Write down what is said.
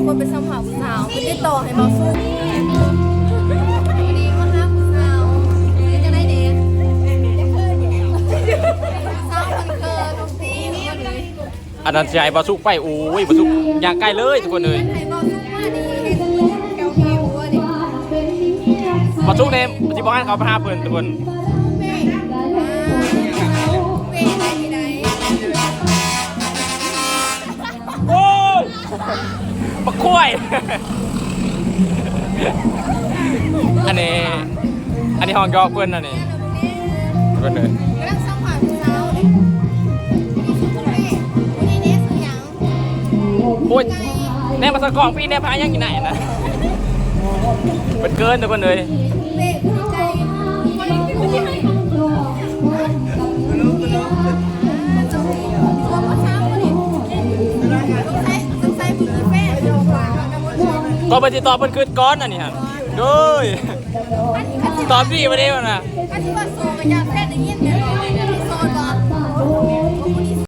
ຄົນໄປສຳພາດຜູ້ສາວ ໄປຕິດຕໍ່ໃຫ້ເບົາສຸກ ນີ້ມາຫາຜູ້ສາວ ເປັນຈັ່ງໃດເດ? ຜູ້ສາວເພິ່ນເຂີນຕິ ອັນນັ້ນຊິໃຫ້ເບົາສຸກໄປ ໂອ້ຍ ເບົາສຸກຍ່າງໄກເລີຍທຸກຄົນເອີຍ ໃຫ້ເບົາສຸກມານີ້ ເຮັດແຖວໆ ນີ້ ເບົາສຸກເດ້ ຊິບໍ່ໃຫ້ເຂົາໄປຫາເພິ່ນທຸກຄົນ ເປ້ ເປ້ໄດ້ທີ່ໃດ? ໂອ້ຍ ບັກຄວາຍ ອັນນີ້ ອັນນີ້ຫ້ອງຢອກເພິ່ນ ອັນນີ້ເພິ່ນເອີຍ ກຳລັງສຳພາດຜູ້ສາວເດ້ ຜູ້ນີ້ເດ້ຊື່ຫຍັງ? ໂອ້ຍ ແນມມາສະກອງ ພີ່ແນມຫາຫຍັງຢູ່ໃນຫັ້ນນະ ເພິ່ນເກີນທຸກຄົນເອີຍ ກໍໄປຕິດຕໍ່ເພິ່ນຄືນກ່ອນ ອັນນີ້ຫັ້ນ ໂດຍ ຕອບດີບໍ່ເດ້ ວ່ານະ ອັນທີ່ວ່າໂສກະຢາກແທ້ໄດ້ຍິນແມ່ນບໍ່?